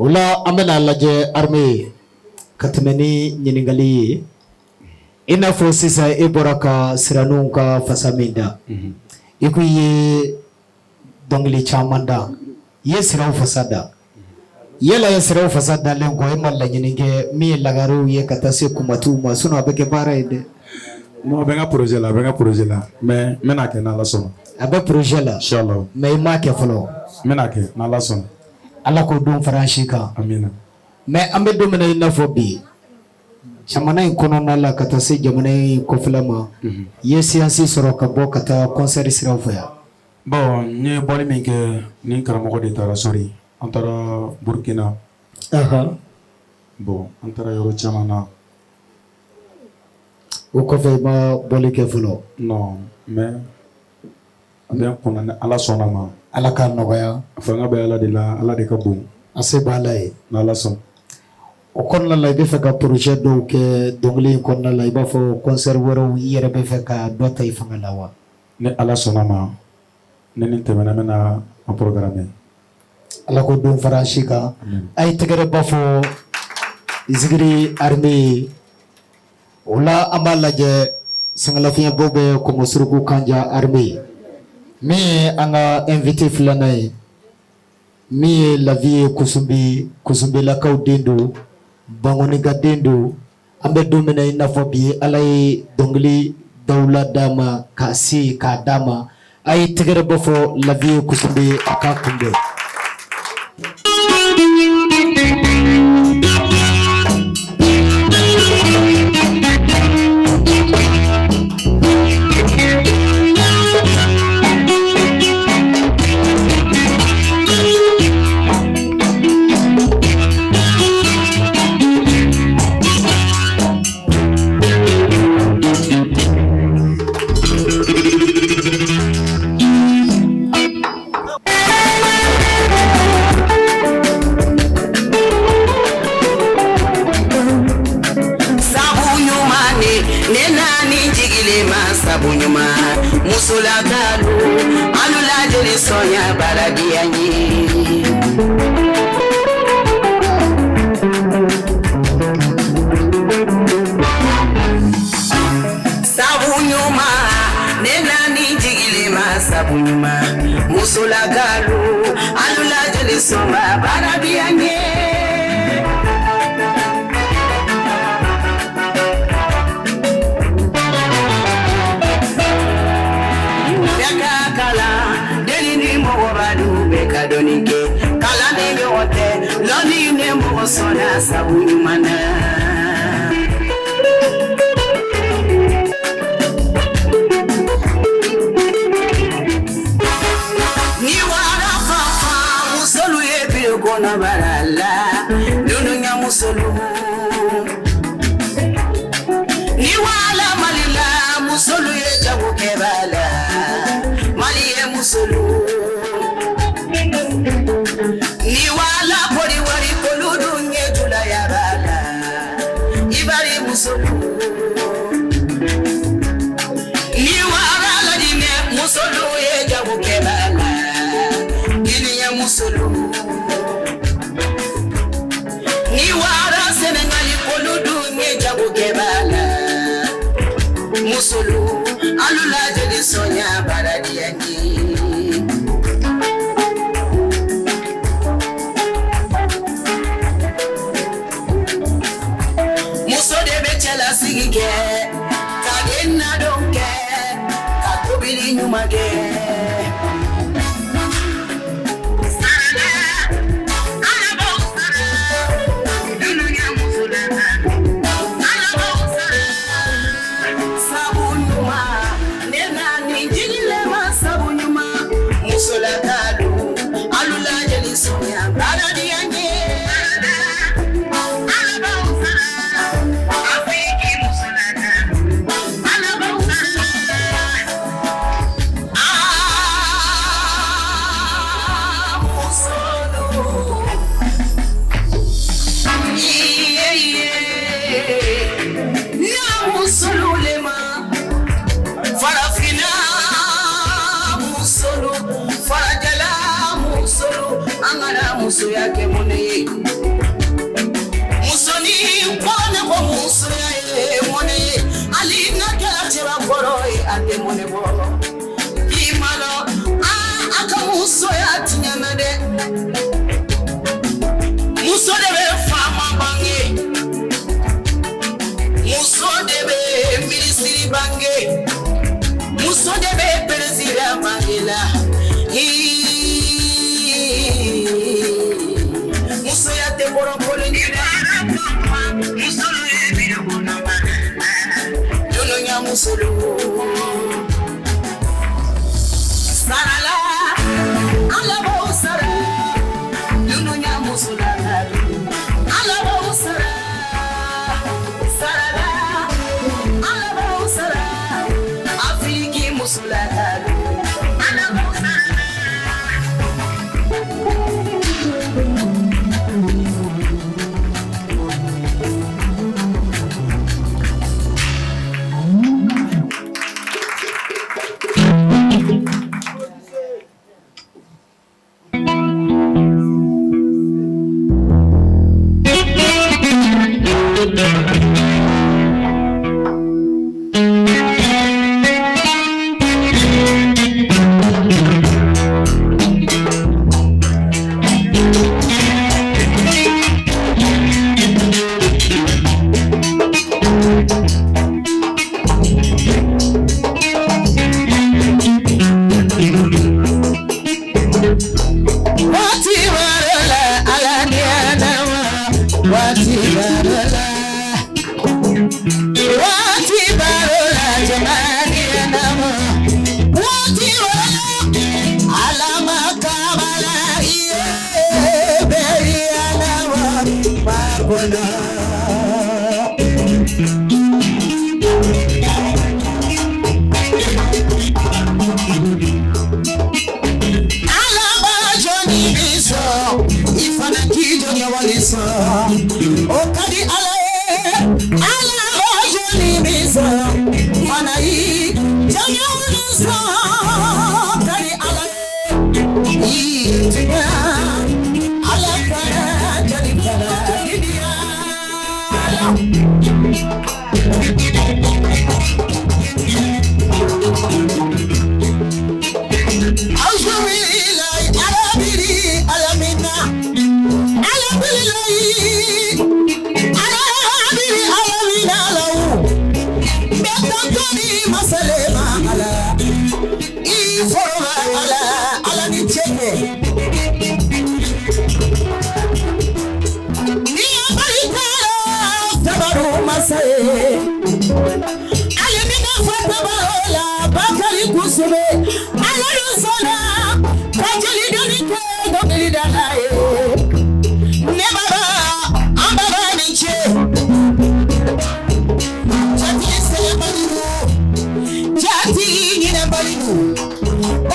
O la an bɛna lajɛ Armée ka tɛmɛ ni ɲininkali ye. I n'a fɔ sisan e bɔra ka siraninw ka fasa min da, i ko i ye dɔnkili caman da, i ye siraw fasa da. Yala ye siraw fasa dalen kɔ, e ma laɲini kɛ min ye lagarew ye ka taa se kumatiw ma? Sinon a bɛ kɛ baara ye dɛ. Non, a bɛ n ka projet la, a bɛ n ka projet la, mais n bɛna kɛ n'Ala sɔnna. A bɛ projet la. Inchallah. Mais i m'a kɛ fɔlɔ. N bɛna kɛ n'Ala sɔnna. Ala k'o don fara an si kan. Amina. Mais an bɛ don min na i n'a fɔ bi, jamana in kɔnɔna la ka taa se jamana in kɔfɛla ma, i ye chance sɔrɔ ka bɔ ka taa concert siraw fɛ yan? Bon, n ye bɔli min kɛ ni karamɔgɔ de taara sori, an taara Burkina. Bon, an taara yɔrɔ caman na. O kɔfɛ i ma bɔli kɛ fɔlɔ? Non, mais a bɛ n kunna ni Ala sɔnna ma. Ala k'a nɔgɔya. A fanga bɛ Ala de la, Ala de ka bon. A se b'Ala ye. N'Ala sɔnna. O kɔnɔna la, i bɛ fɛ ka projet dɔw kɛ dɔnkili in kɔnɔna la, i b'a fɔ concert wɛrɛw, i yɛrɛ bɛ fɛ ka dɔ ta i fanga la wa? Ni Ala sɔnna ma, ni nin tɛmɛna, n bɛna a programme. Ala ko don fara si kan. A ye tɛgɛrɛba fɔ Zikiri Armée ye. O la an b'a lajɛ, sɛgɛnlafiɲɛbɔ bɛ Kɔmɔsuruku Kanja Armée ye, min ye an ka invité filanan ye, min ye Lavi ye Kusunbi, Kusunbilakaw den don, Bankɔnika den don. An bɛ don min na i n'a fɔ bi, Ala ye dɔnkili dawula d'a ma k'a se k'a d'a ma. A ye tɛgɛrɛ bɔ fɔ Lavi ye Kusunbi a k'a kunbɛn. Sabu ɲuman ne naani jigilen ma, sabu ɲuman musolakalu, alu la jeli sɔnya baaradiya ye. Sabu ɲuman ne naani jigilen ma, sabu ɲuman musolakalu, alu la jeli sɔnba baaradiya ye. Bɛɛ ka kalan, deni ni mɔgɔbalu bɛɛ ka dɔnni kɛ, kalan ni ɲɔgɔn tɛ, lɔnni ni mɔgɔ sɔnna sabu ɲuman na. Ni wara fanfan musolu ye biro kɔnɔbara la, dunuya musolu. Ni wala Mali la, musolu ye jagokɛba la, Mali ye musolu. Ni wala Kɔdiwari, kolu dun ye julayaba la, Ibari musolu. Ni wara Lajinɛ, musolu ye jagokɛba la, Guinée musolu. Ni wara Senegali, kolu dun ye jagokɛba la, musolu, alu la jeli sɔnya baaradiya ye. Muso de bɛ cɛ la Muso de bɛ faama bange, muso de bɛ minisiri bange, muso de bɛ président bange la. Musoya tɛ kɔrɔbɔlen ye dɛ. Musolu ye bilokɔnɔma, dunuya musolu. Sarala, Ala b'aw sara, dunuya musola. Ala b'aw sara, sarala, Ala b'aw sara, Afiriki musola. Ala b'aw sara. Waati b'a la ala ni adama, waati b'a la, waati b'a la jama ni adama, waati b'a la ala ma kabala iye beri adama makona. Alaba jɔnni bi sɔn, i fana k'i jɔn wali sɔn. O ka di Ala ye. Alaba jɔnni bi sɔn, fana i jɔn wali sɔn. O ka di Ala ye. I tiɲɛ, Ala kana jali kana i diya la. Auzubillahi alabiri alamina alhamdulillahi alabiri alamina alawu bɛtɔtɔni masalema ala i foroba ala ala ni cɛɲɛ ni barika tabaru masaye ale min ka fɔ tabaro la Bakari Kusube ala dun sɔnna ka jeli dɔnni kɛ dɔnkilidala ye. Ne baba an baba ni ce jatigi sɛgɛnbalidu jatigi ɲinɛbalidu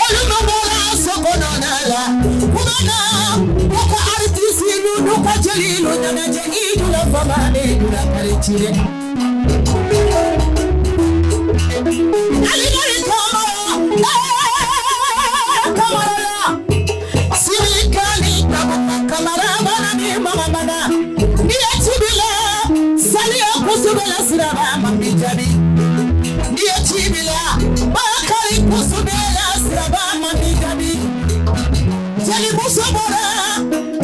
olu ma bɔra so kɔnɔna la kuma na u ka aritisi n'u ka jeliw ɲɛnajɛ i dula fama ne dula kari cire. Aligari kamara, kamara la, sirikali kamara bana ni mama bana, ni ye cibila, saliya kusubela siraba man bi jaabi. Ni ye cibila, Bakari kusubela siraba man bi jaabi. Jeli muso bɔra,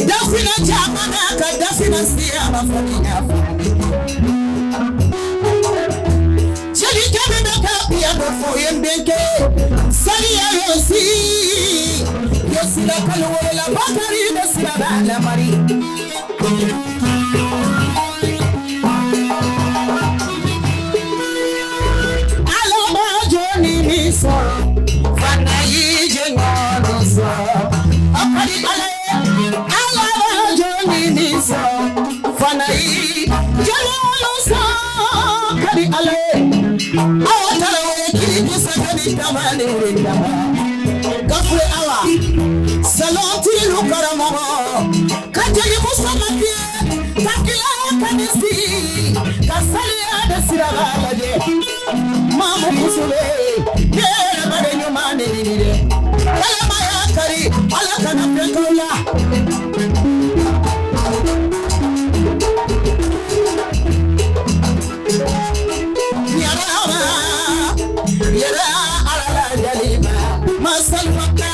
dafina caman na ka dafina siya ma fɔ ni y'a fɔ. Jeli kɛmɛ bɛ ka piano fɔ ye n bɛnkɛ saliya yosi yosi la kalo wolo la Bakari bɛ siraba lamari. Alaba jɔnni mi sɔrɔ fana y'i jɛɲɔgɔn sɔrɔ a ka di Ala ye. Alaba jɔnni mi sɔrɔ fana y'i jɛɲɔgɔn sɔrɔ ka di Ala ye. Awa tarawele kiri kusa kani tamale dama gafure awa salon tirilu karamɔgɔ ka jeli muso ma fiyɛ ka kila ka ni sigi ka saliya de siraba lajɛ mamu kusube ne yɛrɛ ba de ɲuman de ɲini dɛ Ala y'a kari Ala kana fɛn k'aw la. Yaraba, yara ala la jalima, masalwaka.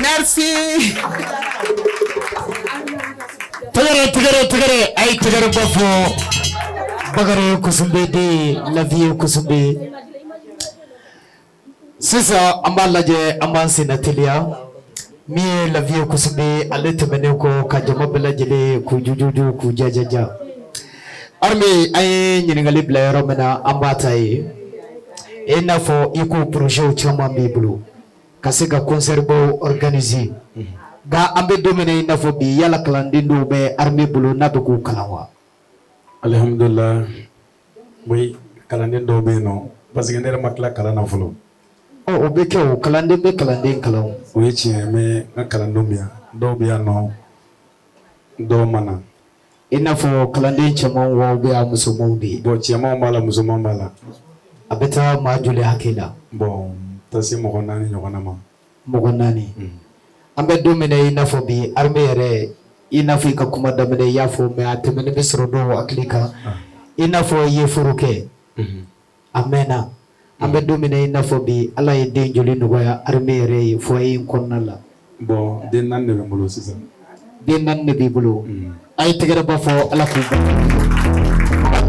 Merci. Tɛgɛrɛ tɛgɛrɛ tɛgɛrɛ, a ye tɛgɛrɛ ba fɔ Bakari Kosunbe den La Vie Kosunbe. Sisan an b'a lajɛ, an b'an senna teliya. Min ye La Vie Kosunbe, ale tɛmɛnen kɔ ka jama bɛɛ lajɛlen k'u jujuju k'u jajaja. Armée, an ye ɲininkali bila yɔrɔ min na, an b'a ta yen. I n'a fɔ i ko projet caman b'i bolo ka se ka concert baw organiser, nka an bɛ don min na i n'a fɔ bi, yala kalanden dɔw bɛ armée bolo n'a bɛ k'u kalan wa? Alihamudulila, oui, kalanden dɔw bɛ yen nɔ, parce que ne yɛrɛ ma tila kalan na fɔlɔ. Ɔ, o bɛ kɛ o, kalanden bɛ kalanden kalan o. O ye tiɲɛ ye, mais n ka kalandenw bɛ yan, dɔw bɛ yan nɔ, dɔw ma na. I n'a fɔ kalanden cɛmanw wa, ou bien a musomanw de ye? Bon, cɛmanw b'a la, musomanw b'a la. A bɛ taa maa joli hakɛ la? Bon, taa se mɔgɔ 4 ɲɔgɔnna ma. Mɔgɔ 4. An bɛ don min na i n'a fɔ bi, armée yɛrɛ, i n'a fɔ i ka kuma daminɛ i y'a fɔ, mais a tɛmɛnen bɛ sɔrɔ dɔw hakili kan, i n'a fɔ i ye furu kɛ a mɛnna. An bɛ don min na i n'a fɔ bi, Ala ye den joli nɔgɔya armée yɛrɛ ye foyer in kɔnɔna la? Bon, den 4 de bɛ n bolo sisan. Den 4 de b'i bolo. A ye tɛgɛrɛba fɔ Ala k'u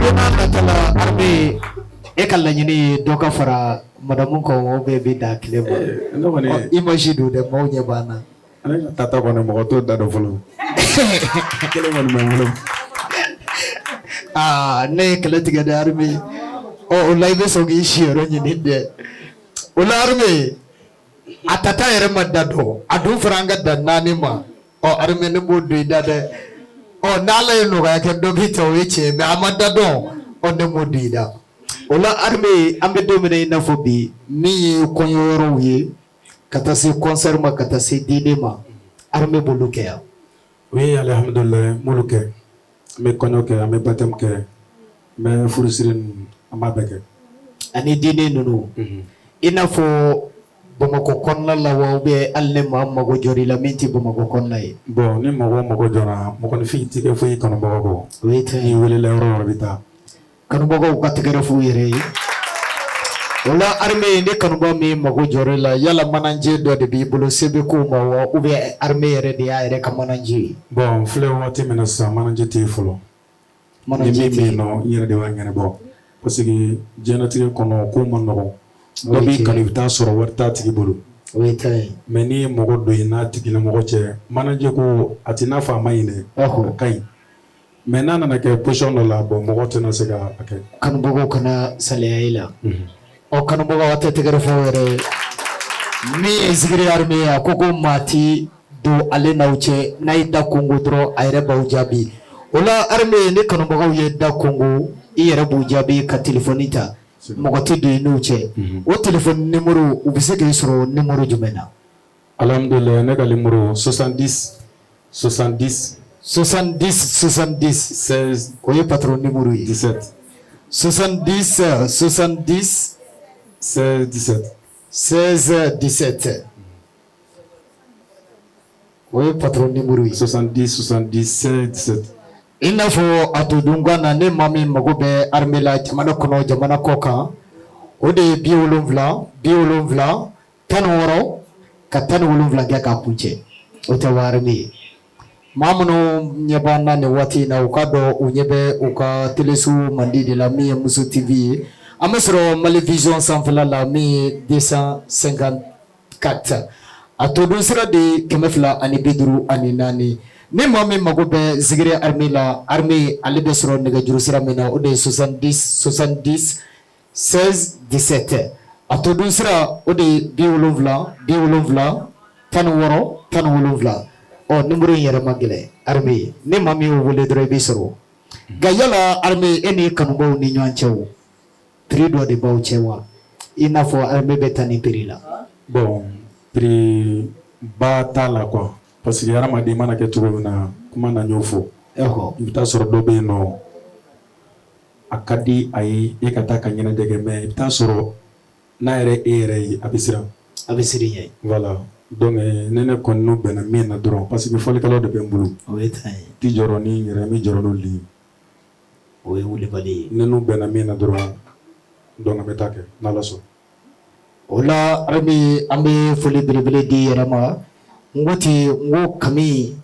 don n'a nata la. Armée, e ka laɲini ye dɔ ka fara madamu kan o bɛɛ bɛ da kelen ma? Ne kɔni Image don dɛ, maaw ɲɛ b'an na. Ne ka tata kɔni, mɔgɔ t'o da dɔn fɔlɔ. Kelen kɔni bɛ n bolo. Aa, ne ye kɛlɛ tigɛ dɛ, armée. Ɔ, o la i bɛ sɔn k'i siyɔrɔ ɲini dɛ. O la armée, a tata yɛrɛ ma da dɔn, a dun fɔra an ka dan 4 ma. Ɔ armée, ne b'o don i da dɛ. Ɔ, n'Ala ye nɔgɔya kɛ, dɔ b'i ta, o ye tiɲɛ, mais a ma da dɔn, ɔ, ne m'o don i da. O la armée, an bɛ don min na i n'a fɔ bi, min ye kɔɲɔyɔrɔw ye, ka taa se concert ma, ka taa se dîner ma, armée b'olu kɛ yan? Oui, alihamudulilayi, n b'olu kɛ. An bɛ kɔɲɔ kɛ, an bɛ baptême kɛ, n bɛ furusiri ninnu, an b'a bɛɛ kɛ. Ani dîner ninnu, i n'a fɔ Bamakɔ kɔnɔna la wa, ou bien hali ni maa mago jɔr'i la min tɛ Bamakɔ kɔnɔna ye? Bon, ni mɔgɔ mago jɔra, mɔgɔninfin t'i kɛ foyi kanubagaw kɔ. O ye tiɲɛ ye. N'i welela yɔrɔ o yɔrɔ, i bɛ taa. Kanubagaw ka tɛgɛrɛ f'u yɛrɛ ye. O la armée, ni kanuba min mago jɔr'i la, yala manager dɔ de b'i bolo se bɛ k'o ma wa, ou bien armée yɛrɛ de y'a yɛrɛ ka manager ye? Bon, n filɛ waati min na sisan, manager tɛ yen fɔlɔ. Ni min bɛ yen nɔ, n yɛrɛ de b'a ɲɛnabɔ, parce que diɲɛlatigɛ kɔnɔ, ko man nɔgɔn. Dɔ b'i kanu, i bɛ taa sɔrɔ wari t'a tigi bolo. O ye tiɲɛ ye. Mais n'i ye mɔgɔ don i n'a tigilamɔgɔ cɛ, manager ko a t'i n'a fɔ a ma ɲi dɛ, a ka ɲi. Mais n'a nana kɛ position dɔ la, bon, mɔgɔ tɛna se ka a kɛ. Kanubagaw kana saliya i la. Ɔ, kanubagaw, a tɛ tɛgɛrɛ fɔ aw yɛrɛ ye. Min ye Zikiri armée ye, a ko ko maa ti don ale n'aw cɛ, n'a ye da kongo dɔrɔn, a yɛrɛ b'aw jaabi. O la armée, ni kanubagaw ye da kongo, i yɛrɛ b'u jaabi ka téléphone ta, mɔgɔ tɛ don i n'u cɛ. O téléphone numéro, u bɛ se k'i sɔrɔ numéro jumɛn na? Alhamdulilayi, ne ka numéro 70 70. 70 70. 16. O ye patron numéro ye. 17. 70 70. 16 17. 16 17, o ye patron numéro ye. 70 70 16 17. I n'a fɔ a to dunkan na, ne maa min mago bɛ armée la jamana kɔnɔ, jamana kɔ kan, o de ye 70 70 16 ka 17 kɛ k'a kuncɛ. O tɛ wa armée ye? Maa minnu ɲɛ b'an na nin waati in na, u ka dɔn u ɲɛ bɛ u ka téléso mandi de la, min ye Muso TV ye. An bɛ sɔrɔ Mali Vision sanfɛla la, min ye 254, a to dun sira de ye 254. Ni maa min mago bɛ Zikiri armée la, armée ale bɛ sɔrɔ nɛgɛjuru sira min na, o de ye 70 70 16 17. A to dun sira, o de ye 70 70 16 17. Ɔ, numéro in yɛrɛ ma gɛlɛn armée, ni maa min y'o wele dɔrɔn, i b'i sɔrɔ. Nka yala armée, e ni kanubaw ni ɲɔgɔn cɛ, o prix dɔ de b'aw cɛ wa, i n'a fɔ armée bɛ taa ni prix la? Bon. Prix ba t'a la quoi, parce que hadamaden mana kɛ cogo min na, kuma na, n y'o fɔ. I bɛ taa sɔrɔ dɔ bɛ yen nɔ, a ka di a ye e ka taa ka ɲɛnajɛ kɛ, mais i bɛ taa sɔrɔ n'a yɛrɛ e yɛrɛ ye, a bɛ siran. A bɛ siran ɲɛ. Voilà, donc ne kɔni n'u bɛnna min na dɔrɔn, parce que fɔlikɛlaw de bɛ n bolo. O ye tiɲɛ ye. Ti jɔrɔ ni n yɛrɛ, n bɛ jɔrɔ n'olu de ye. O ye wulibali ye. Ne n'u bɛnna min na dɔrɔn, donc an bɛ taa kɛ n'Ala sɔnna. O la, Armée, an bɛ foli belebele di i yɛrɛ ma. N ko ten, n ko kami,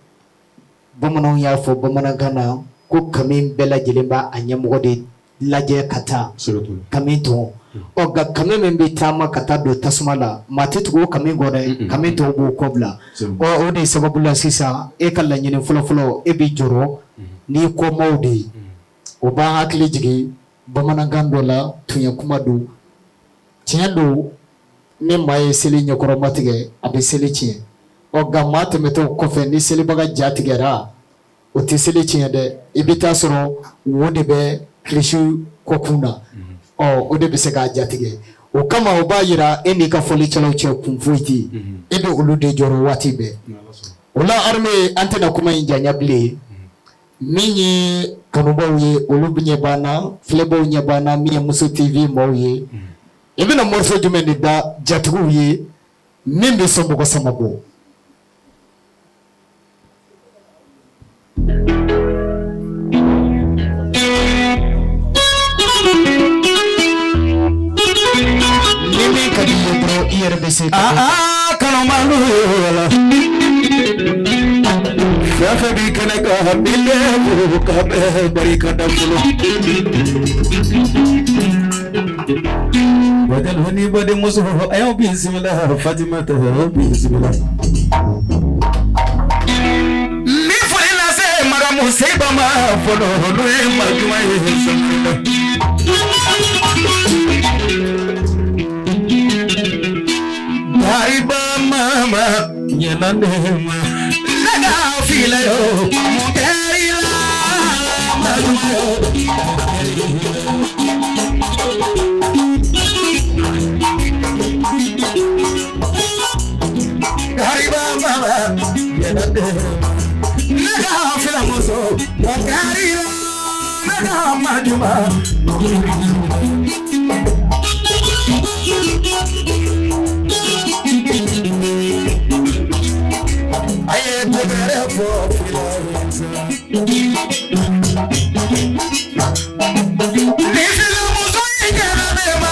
bamananw y'a fɔ bamanankan na ko kami bɛɛ lajɛlen b'a a ɲɛmɔgɔ de lajɛ ka taa. Kami tɔn ɔ, nka kami min bɛ taama ka taa don tasuma la, maa tɛ tugu o kami kɔ dɛ, kami tɔw b'o kɔ bila. Ɔ, o de sababu la sisan, e ka laɲini fɔlɔfɔlɔ, e bɛ jɔrɔ n'i kɔmaw de ye. O b'an hakili jigin bamanankan dɔ la, tun kuma don, tiɲɛ don, ni maa ye seli ɲɛkɔrɔma tigɛ, a bɛ seli tiɲɛ. Ɔ, nka maa tɛmɛtɔ kɔfɛ, ni selibaga ja tigɛra, o tɛ seli tiɲɛ dɛ. I bɛ taa sɔrɔ wo de bɛ kilisi kɔkun na, ɔ, o de bɛ se k'a jatigɛ. O kama, o b'a jira e n'i ka fɔlicɛlaw cɛ, kun foyi tɛ yen, e bɛ olu de jɔrɔ waati bɛɛ. O la, Armée, an tɛna kuma in janya bilen. Min ye kanubaw ye, olu ɲɛ b'an na, filɛbaw ɲɛ b'an na. Min ye Muso TV maaw ye, i bɛna morceau jumɛn de da jatigiw ye min bɛ sɔn mɔgɔ sama bɔ? Ni min ka di i ye dɔrɔn, i yɛrɛ bɛ se ka. Aa, kanubalu la, fɛn fɛn bi kɛnɛ kan, bi bɛ fo ka bɛɛ barika da fɔlɔ. Baden ni badenmuso, a y'aw bisimila. Fatimata, aw bisimila. N bɛ foli lase madamu Seba ma fɔlɔ, n'o ye Majuma ye sanfɛ. Bariba mama ɲɛna ne ma, ne ka filɛ yo, mun kɛr'i la Majuma yo? Gariba mama ɲɛna ne ma, ne ka filɛ muso, mun kɛr'i la ne ka Majuma? A ye tɛgɛrɛ fɔ filɛ. Ni filamuso in kɛra ne ma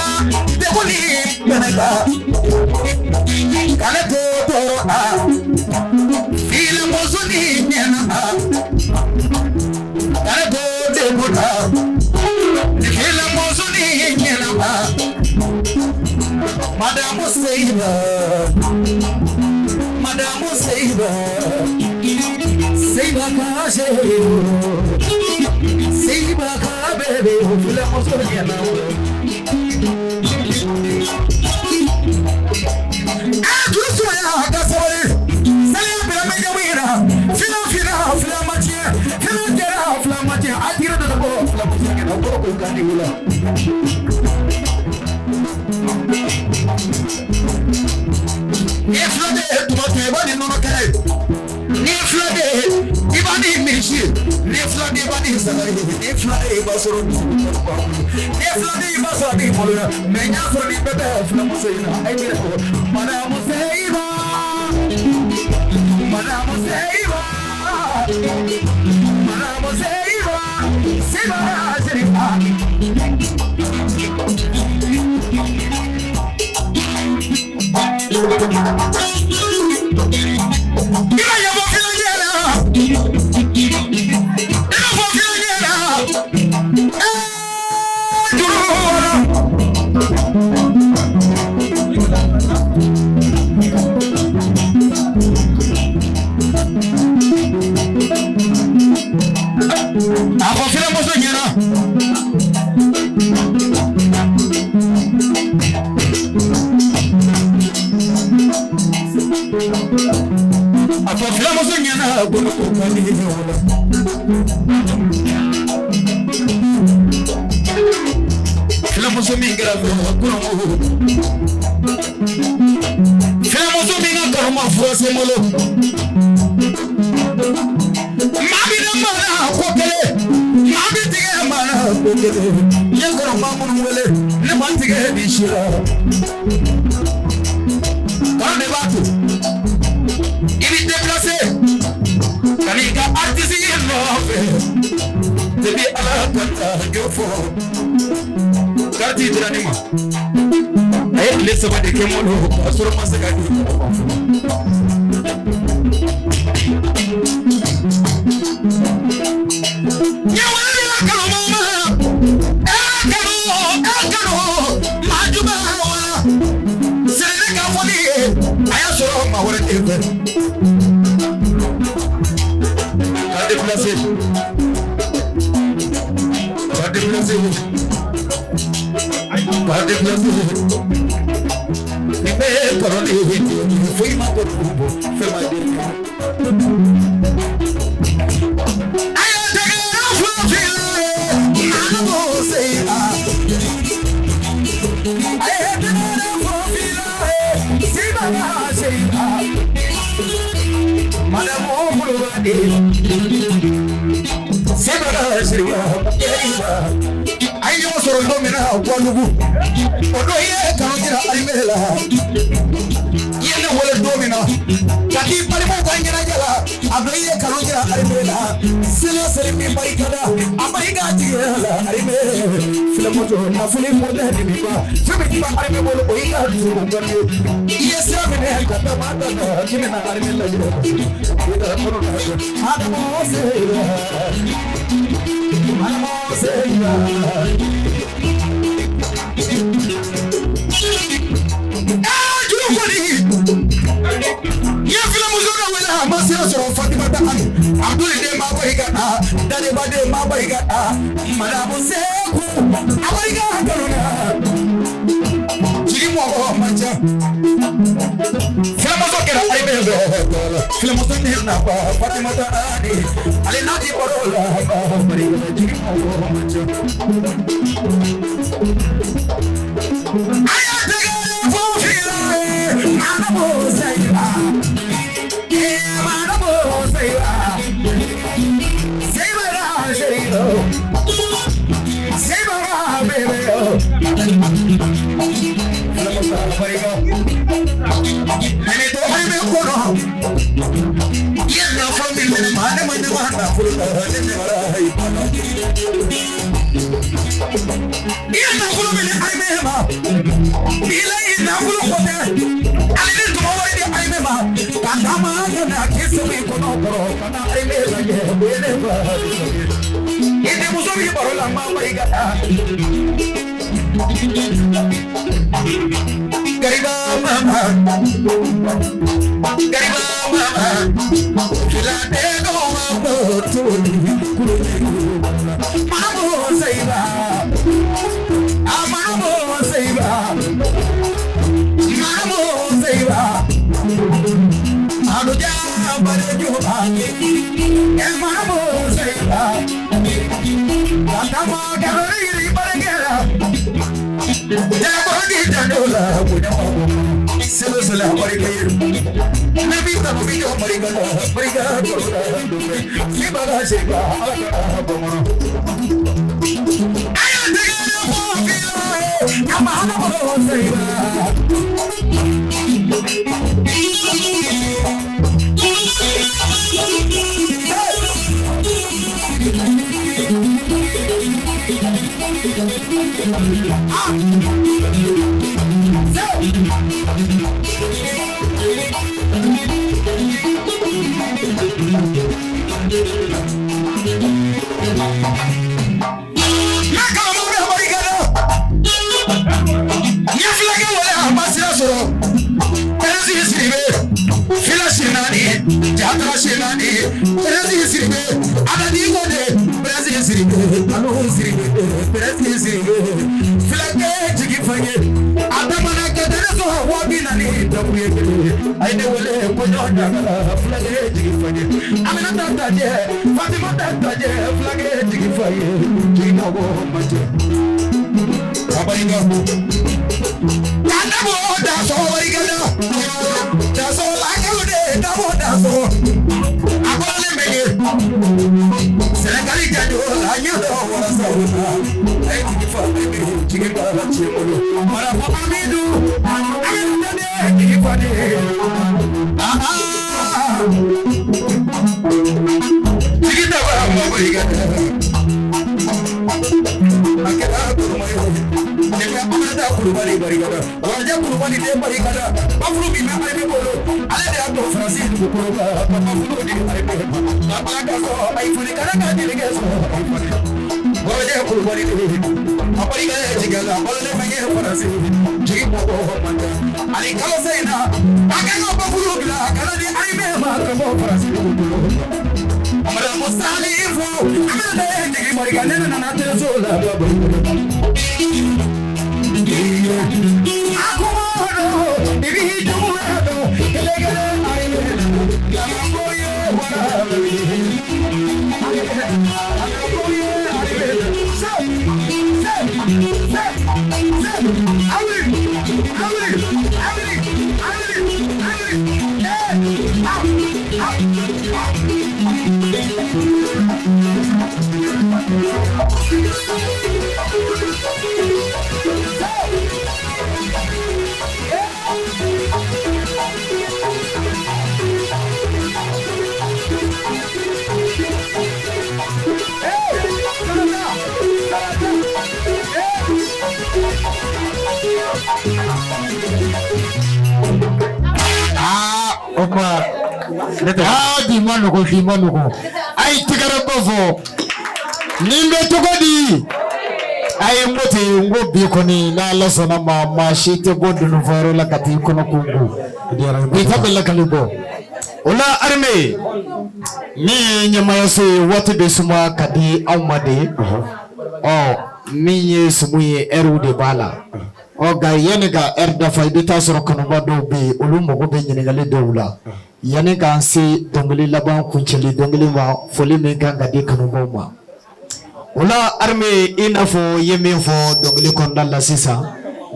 degun ni gbɛnɛka, ka ne to tɔɔrɔ a filamuso ni ɲɛna a, ka ne to degun na. Ni filamuso ni ɲɛna a, Madamu Seiba, Madamu Seiba, Seiba ka chérie, Seiba ka bébé, filamuso ɲɛna. A tulu sumaya ka sabali, saliya bila bɛ jamu in na. Fila fila fila ma tiɲɛ, fila jɛra fila ma tiɲɛ, a tigi dɔ bɔ filamuso ɲɛna kɔrɔ ko ka di o la. Ni ye fila de ye tuma tuma, i b'a ni nɔnɔ kɛnɛ ye. Ni ye fila de ye, i b'a ni misi ye. Ni ye fila de ye, i b'a ni saga ye. Ni ye fila de ye, i b'a sɔrɔ dusukun b'a bolo. Ni ye fila de ye, i b'a sɔrɔ a b'i maloya. Mais n y'a sɔrɔ ni bɛɛ bɛ filamuso in na, a ye min fɔ Madamu Seiba, Madamu Seiba, Madamu Seiba, Seiba Serifa. I b'a ɲɛfɔ filancɛ la, i b'a fɔ filancɛ la, ee juru wara. A fɔ filamuso ɲɛna. A fɔ filamuso ɲɛna ko ko ka di o la. Filamuso min kɛra fɛ kɔnɔ, filamuso min ma fura se n bolo. Maa bɛ ne mana ko kelen, maa bɛ tigɛ mana ko kelen. N ye kɔrɔma minnu wele, ne ma tigɛ ni si la. Kɔrɔ de b'a to i b'i déplacer ka n'i ka artiste nɔfɛ. Depuis Ala ka taa jɔ fɔ carte dira ne ma. A ye tile 3 de kɛ n bolo k'a sɔrɔ n ma se ka di mɔgɔ ma fɔlɔ. Ɲɛwale de la kanu ma, e kanu, e kanu, maa jumɛn wa? Sɛnɛ ka fɔ ne ye, a y'a sɔrɔ maa wɛrɛ tɛ fɛ. Ka déplacer, ka déplacer, ka déplacer. Ni bɛɛ ye kɔrɔlen ye, foyi ma bɔ dugu bɔ, fɛn ma den kɛ. A ye tɛgɛrɛ fɔ fila ye, Madamu Seyiba. A ye tɛgɛrɛ fɔ fila ye, Seyiba Seyiba. Madamu Kulubali. Seyiba Seyiba Seyiba. A ye ɲɔgɔn sɔrɔ don min na Guwadugu, o don i ye kanu jira Alimɛ la. I ye ne wele don min na ka t'i balimaw ka ɲɛnajɛ la, a don i ye kanu jira Alimɛ la. Seli o seli min barika da, a barika jiginna la Alimɛ. Filamuso nafolo mɔdɛ dimiba, fɛn min bɛ Alimɛ bolo o y'i ka dusukun kanu ye. I ye sira minɛ ka taa maa ta la, k'i bɛna Alimɛ lajɛ. I ka kɔnɔ la, Adamu Seyiba. Madamu Seyiba. Juru kɔni, n ye filamuso dɔ wele, a ma sira sɔrɔ Fatimata Ami. Abdul den ma barika da, Daliba den ma barika da, Madamu Seku a barika kanu na. Jigi mɔgɔ man ca. Filamuso kɛra Alimɛ fɛ. Filamuso ni nafa Fatimata Ani. Ale n'a ti baro la, barika da jigi mɔgɔ man ca. A y'a tɛgɛrɛ fɔ fila ye, Madamu Seyiba. Madamu Seyiba. Seyiba Seyiba. Seyiba bébé. Filamuso barika. Mene to Alimɛ kɔnɔ. I ye nafolo min minɛ maa, ne ma ne ma nafolo la, ne ne mara i ba la. I ye nafolo minɛ Alimɛ ma. Bilayi nafolo ko tɛ. Ale ni tuma wari di Alimɛ ma. Ka taama ka na k'i sɛbɛn i kɔnɔ kɔrɔ ka na Alimɛ lajɛ, o ye ne fa nisɔndiya. I denmuso b'i baro la, maa barika da. Gariba mama, Gariba mama, filaden dɔw ma bɔ toli kulo. Madamu Seyiba, a Madamu Seyiba, Madamu Seyiba. Aluja barejuba, e Madamu Seyiba. Katama kalori barigera, jalakɔrɔdi dandola bonya ma bɔ. Selo selo a barika ye. Ne b'i tanu b'i jɔ barika la, barika kɔrɔ la don bɛɛ. Seyiba Seyiba, Ala ka bamanan. A y'a tɛgɛrɛ fɔ fila ye, a Madamu Seyiba. N'a karamɔgɔ bɛ barika da. N ye fulakɛ wele, a ma sira sɔrɔ. Pɛrɛnsi Siribe, fila si naani, Jatara si naani, Pɛrɛnsi Siribe, Adadi Kone, Pɛrɛnsi Siribe, Alu Siribe, Pɛrɛnsi Siribe, fulakɛ jigi fɛn ye. A damana ka tɛnɛ sɔrɔ 40,000 dakuruɲɛ kelen. A ye ne wele ko ɲɔ ɲagala, fulakɛ jigi fɛn ye. Aminata Tajɛ, Fatimata Tajɛ, fulakɛ jigi fɛn ye. Jigi mɔgɔ man cɛ. Abarika. K'an dabɔ da sɔgɔ barika da. Da sɔgɔ la. Kulubali den barikada bafulu min bɛ armée bolo ale de y'a to Faransi dugukolo kan ka bafulu di armée ma ka ala ka sɔn a ye foli kana ka jelikɛ sɔrɔ a ye foli Kɔrɔjɛ Kulubali den a barika ye jigin la balolen bɛ kɛ Faransi jigi bɔ man ca ani kalo se in na a kan ka bafulu bila ka na di armée ma ka bɔ Faransi dugukolo Madamu Salifu Aminata ye jigi barika ne nana teriso la ka bɔ O tuma aa bi ma nɔgɔn bi ma nɔgɔn a ye tɛgɛrɛba fɔ nin bɛ cogo di a ye n ko ten n ko bi kɔni n'Ala sɔnna ma maa si tɛ bɔ dununfɔyɔrɔ la ka t'i kɔnɔ kunko bi ta bɛ lakali bɔ o la armée min ye ɲɛmaayaso ye waati bɛ suma ka di anw ma de ɔ min ye sumu ye ɛriw de b'a la ɔ nka yanni ka ɛri dafa i bɛ taa sɔrɔ kanuba dɔw bɛ yen olu mago bɛ ɲininkali dɔw la yanni k'an se dɔnkili laban kuncɛli dɔnkili ma foli min kan ka di kanubaw ma o la armée i n'a fɔ i ye min fɔ dɔnkili kɔnɔna la sisan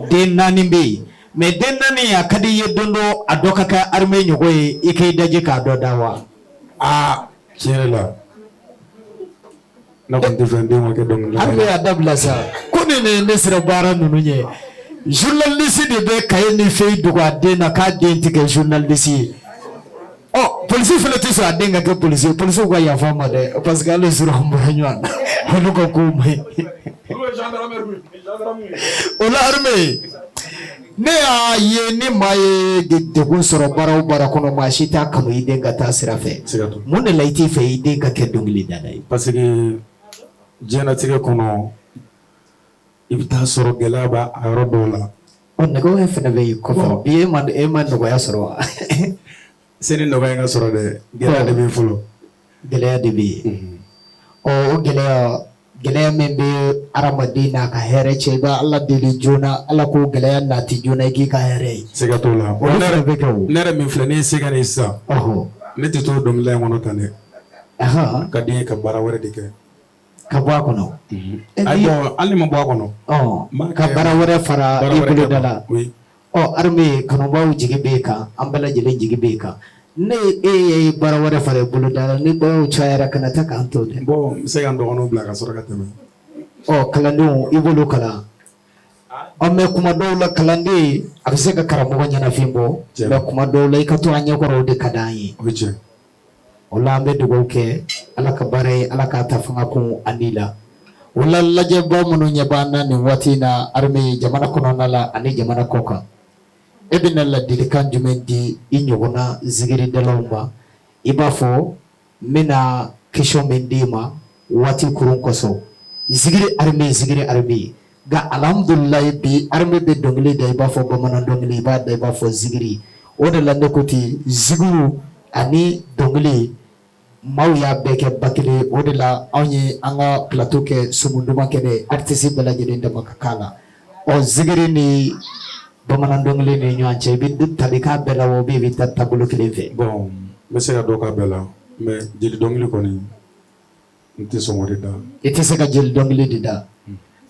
den naani bɛ yen mais den naani a ka di i ye don dɔ a dɔ ka kɛ armée ɲɔgɔn ye i k'i daji k'a dɔ da wa. Aa tiɲɛ yɛrɛ la ne kɔni tɛ fɛ n den ka kɛ dɔnkilidala ye. Armée y'a dabila sa ko nin de ye ne siran baara ninnu ɲɛ journaliste de bɛ cahier ni feuille dogo a den na k'a den tɛ kɛ journaliste ye ɔ polisi fana tɛ sɔn a den ka kɛ polisi ye polisiw ka yafa n ma dɛ parce que hali surɔ an bɔra ɲɔgɔn na olu ka kow man ɲi o la armée ne y'a ye ni maa ye degun sɔrɔ baara o baara kɔnɔ maa si t'a kanu i den ka taa sira fɛ mun de la i t'i fɛ i den ka kɛ dɔnkilidala ye parce que diɲɛlatigɛ kɔnɔ i bɛ taa sɔrɔ gɛlɛya b'a a yɔrɔ dɔw la ɔ nɔgɔya fana bɛ yen kɔfɛ bi e ma nɔgɔya sɔrɔ wa sani nɔgɔya ka sɔrɔ dɛ gɛlɛya de bɛ yen fɔlɔ gɛlɛya de bɛ yen ɔ o gɛlɛya gɛlɛya min bɛ hadamaden n'a ka hɛrɛ cɛ i bɛ Ala deli joona Ala k'o gɛlɛya nati joona i k'i ka hɛrɛ ye siga t'o la olu fana bɛ kɛ o ne yɛrɛ min filɛ ne ye se ka ne sisan ne tɛ to dɔnkilida in kɔnɔ tan dɛ ka di n ye ka baara wɛrɛ de kɛ ka bɔ a kɔnɔ ayi bon hali ni ma bɔ a kɔnɔ ka baara wɛrɛ fara i boloda la ɔ armée kanubaw jigi b'e kan an bɛɛ lajɛlen jigi b'e kan ne e ye baara wɛrɛ fara i boloda la ni baaraw cayara kana taa k'an to dɛ bon n bɛ se ka n dɔgɔninw bila ka sɔrɔ ka tɛmɛ ɔ kalandenw i b'olu kalan ɔ mais kuma dɔw la kalanden a bɛ se ka karamɔgɔ ɲɛnafin bɔ mais kuma dɔw la i ka to an ɲɛkɔrɔ o de ka d'an ye o ye tiɲɛ o la an bɛ dugawu kɛ Ala ka baara ye Ala k'a ta fanga kun ani la o la lajɛbaa minnu ɲɛ b'an na nin waati in na armée jamana kɔnɔna la ani jamana kɔ kan e bɛna ladilikan jumɛn di i ɲɔgɔnna zikiridalaw ma i b'a fɔ n bɛna question min d'i ma waati kurun kosɔn zikiri armée zikiri armée nka alhamdulilayi bi armée bɛ dɔnkili da i b'a fɔ bamanan dɔnkili i b'a da i b'a fɔ zikiri o de la ne ko ten zikiru ani dɔnkili maaw y'a bɛɛ kɛ ba kelen o de la anw ye an ka plateau kɛ sumu duman kɛnɛ artiste bɛɛ lajɛlen dama ka k'a la ɔ zikiri ni bamanan dɔnkili ni ɲɔgɔn cɛ i bɛ tali k'a bɛɛ la wa ou bien i bɛ taa taabolo kelen fɛ bon n bɛ se ka dɔ k'a bɛɛ la mais jeli dɔnkili kɔni n tɛ sɔn o de da i tɛ se ka jeli dɔnkili de da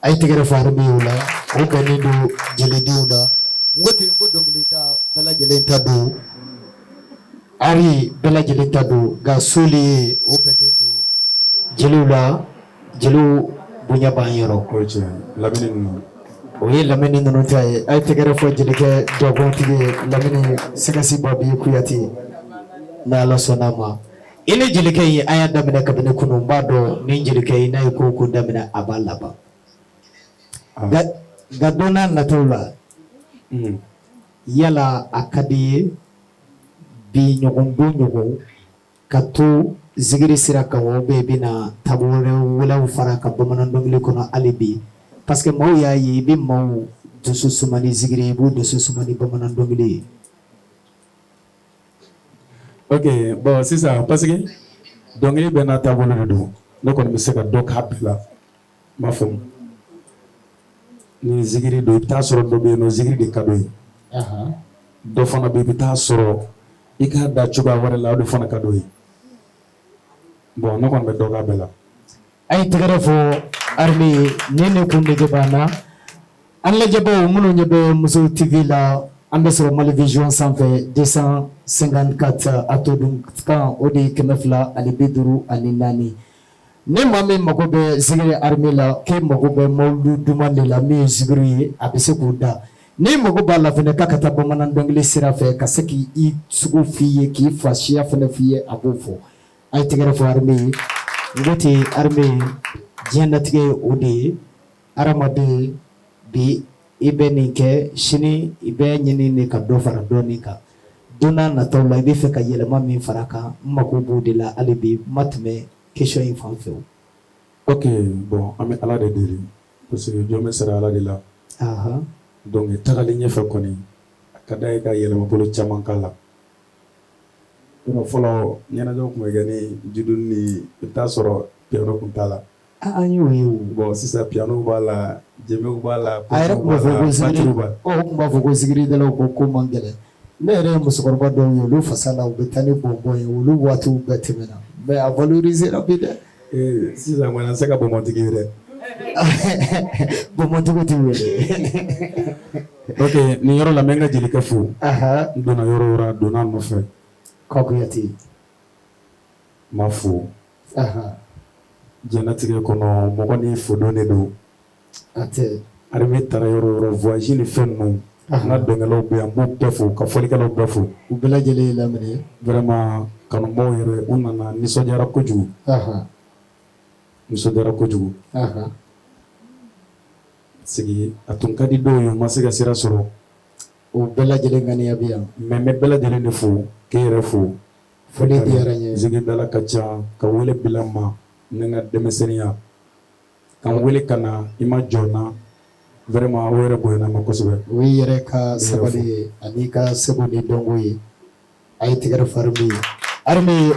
a ye tɛgɛrɛ fɔ armée o la o bɛnnen don jelidenw na n ko ten n ko dɔnkili da bɛɛ lajɛlen ta don ari bɛɛ lajɛlen ta don nka soli ye o bɛnnen don jeliw la jeliw bonya b'an yɔrɔ o ye tiɲɛ lamini ninnu o ye lamini ninnu ta ye a ye tɛgɛrɛ fɔ jelikɛ dɔgɔtigi ye lamini sɛgɛsi babi kuyate n'Ala sɔnna a ma i ni jelikɛ in an y'a daminɛ kabini kunun n b'a dɔn ni jelikɛ in n'a ye ko o ko daminɛ a b'a laban nka don n'a nataw la. Yala a ka di i ye bi ɲɔgɔn don ɲɔgɔn ka to zikiri sira kan wa, ou bien i bɛna taabolo wɛrɛw fara ka bamanan dɔnkili kɔnɔ hali bi? Parce que maaw y'a ye i bɛ maaw dusu suma ni zikiri, i b'u dusu suma ni bamanan dɔnkili ye. Ok, bon, sisan, parce que dɔnkili bɛɛ n'a taabolo de don, ne kɔni bɛ se ka dɔ k'a bɛɛ la, n b'a faamu. Ni zikiri don, i bɛ taa sɔrɔ dɔ bɛ yen nɔ, zikiri de ka d'o ye. Dɔ fana bɛ yen, i bɛ taa sɔrɔ i k'a da cogoya wɛrɛ la, o de fana ka d'o ye. Bon, ne kɔni bɛ dɔ k'a bɛɛ la. A ye tɛgɛrɛ fɔ Armée ye. Nin de kun nege b'an na. An lajɛbaw minnu ɲɛ bɛ Muso TV la, an bɛ sɔrɔ Mali Vision sanfɛ 254, a todun kan o de ye 254. Ni maa min mago bɛ zikiri Armée la, k'e mago bɛ mawulu duman de la min ye zikiri ye, a bɛ se k'o da. N'i mago b'a la fana k'a ka taa bamanan dɔnkili sira fɛ, ka se k'i sugu f'i ye, k'i fa siya fana f'i ye, a b'o fɔ. A ye tɛgɛrɛ fɔ Armée ye. N ko ten, Armée ye, diɲɛlatigɛ ye o de ye. Hadamaden bi, i bɛ nin kɛ, sini i bɛ ɲini de ka dɔ fara dɔɔnin kan. Don n'a nataw la, i bɛ fɛ ka yɛlɛma min fara kan, n mako b'o de la hali bi. N ma tɛmɛ question in fan fɛ o. Ok, bon, an bɛ Ala de deli parce que jɔn bɛ sara Ala de la. Donc tagalen ɲɛfɛ kɔni, a ka d'a ye ka yɛlɛmabolo caman k'a la. Yɔrɔ fɔlɔ, ɲɛnajɛw tun bɛ kɛ ni juduni ni, i bɛ taa sɔrɔ piano tun t'a la. An y'o ye o. Bon, sisan piano b'a la, djembéw b'a la. A yɛrɛ tun b'a fɔ ko zikiri, ɔ o tun b'a fɔ ko zikiridalaw ko man gɛlɛn. Ne yɛrɛ ye musokɔrɔba dɔw ye, olu fasa la, u bɛ taa ni bɔnbɔn ye. Olu waatiw bɛɛ tɛmɛna, mais a valoriser bi dɛ. Sisan kɔni, an tɛ se ka bɔnbɔntigi ye dɛ. Bɔnbɔntigiw tɛ wele. Ok, nin yɔrɔ la, n bɛ n ka jelikɛ fo. N donna yɔrɔ o yɔrɔ, a donna a nɔfɛ. Kɔkuyate. N b'a fo. Diɲɛlatigɛ kɔnɔ, mɔgɔ ni fodon de don. A tɛ. Armée taara yɔrɔ o yɔrɔ, voyage ni fɛn ninnu, n ka dɔnkɛlaw bɛ yan, n b'u bɛɛ fo, ka fɔlikɛlaw bɛɛ fo. U bɛɛ lajɛlen ye laminɛ. Vraiment, kanubaw yɛrɛ, u nana, nisɔndiyara kojugu. Nisɔndiyara kojugu. Sigi a tun ka di dɔw ye, u ma se ka sira sɔrɔ. O bɛɛ lajɛlen ŋaniya bɛ yan. Mais n bɛ bɛɛ lajɛlen de fo, k'e yɛrɛ fo. Foli diyara n ye. Zikidala ka ca ka wele bila n ma, ni n ka denmisɛnninya ka n wele ka na, i ma jɔ n na, vraiment o yɛrɛ bonyana n ma kosɛbɛ. O y'i yɛrɛ ka sabali ye ani ka seko ni dɔnko ye. A ye tɛgɛrɛ fɔ Armée ye. Armée.